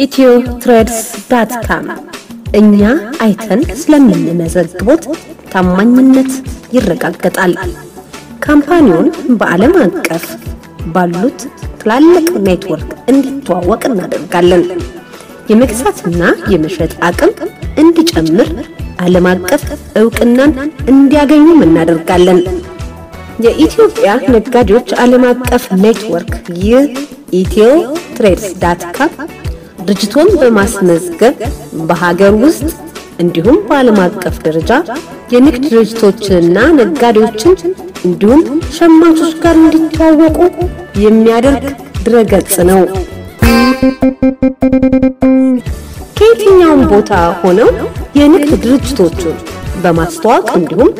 ኢትዮ ትሬድስ dot com እኛ አይተን ስለምንመዘግቦት ታማኝነት ይረጋገጣል። Company ውን በዓለም አቀፍ ባሉት ትላልቅ ኔትወርክ እንዲተዋወቅ እናደርጋለን። የመግዛትና የመሸጥ አቅም እንዲጨምር፣ ዓለም አቀፍ እውቅናን እንዲያገኙም እናደርጋለን። የኢትዮጵያ ነጋዴዎች ዓለም አቀፍ ኔትወርክ ይህ ኢትዮ ትሬድስ dot com ድርጅቶን በማስመዝገብ በሀገር ውስጥ እንዲሁም በዓለም አቀፍ ደረጃ የንግድ ድርጅቶችንና ነጋዴዎችን እንዲሁም ሸማቾች ጋር እንዲተዋወቁ የሚያደርግ ድረገጽ ነው። ከየትኛውም ቦታ ሆነው የንግድ ድርጅቶቹን በማስተዋወቅ እንዲሁም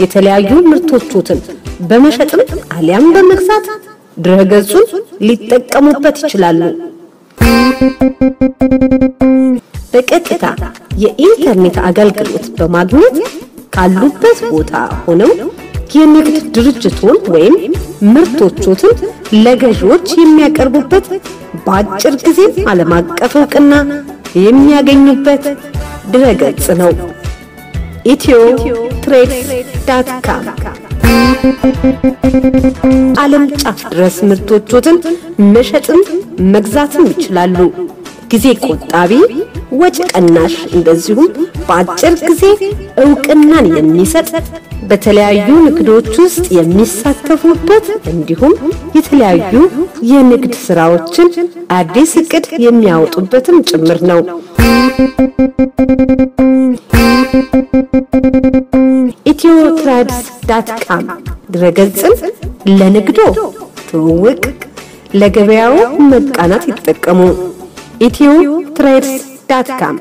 የተለያዩ ምርቶቹን በመሸጥም አሊያም በመግዛት ድረገጹን ሊጠቀሙበት ይችላሉ። በቀጥታ የኢንተርኔት አገልግሎት በማግኘት ካሉበት ቦታ ሆነው የንግድ ድርጅቱን ወይም ምርቶቹን ለገዢዎች የሚያቀርቡበት፣ በአጭር ጊዜ ዓለም አቀፍ እውቅና የሚያገኙበት ድረገጽ ነው። ኢትዮ ትሬድስ dot com ዓለም ጫፍ ድረስ ምርቶቹን መሸጥም መግዛትም ይችላሉ። ጊዜ ቆጣቢ፣ ወጪ ቀናሽ፣ እንደዚሁም በአጭር ጊዜ እውቅናን የሚሰጥ፣ በተለያዩ ንግዶች ውስጥ የሚሳተፉበት እንዲሁም የተለያዩ የንግድ ስራዎችን አዲስ እቅድ የሚያወጡበትም ጭምር ነው። ኢትዮ ትሬድስ dot com ድረገጽን ለንግዶ ትውውቅ፣ ለገበያው መቃናት ይጠቀሙ። ኢትዮ ትሬድስ dot com።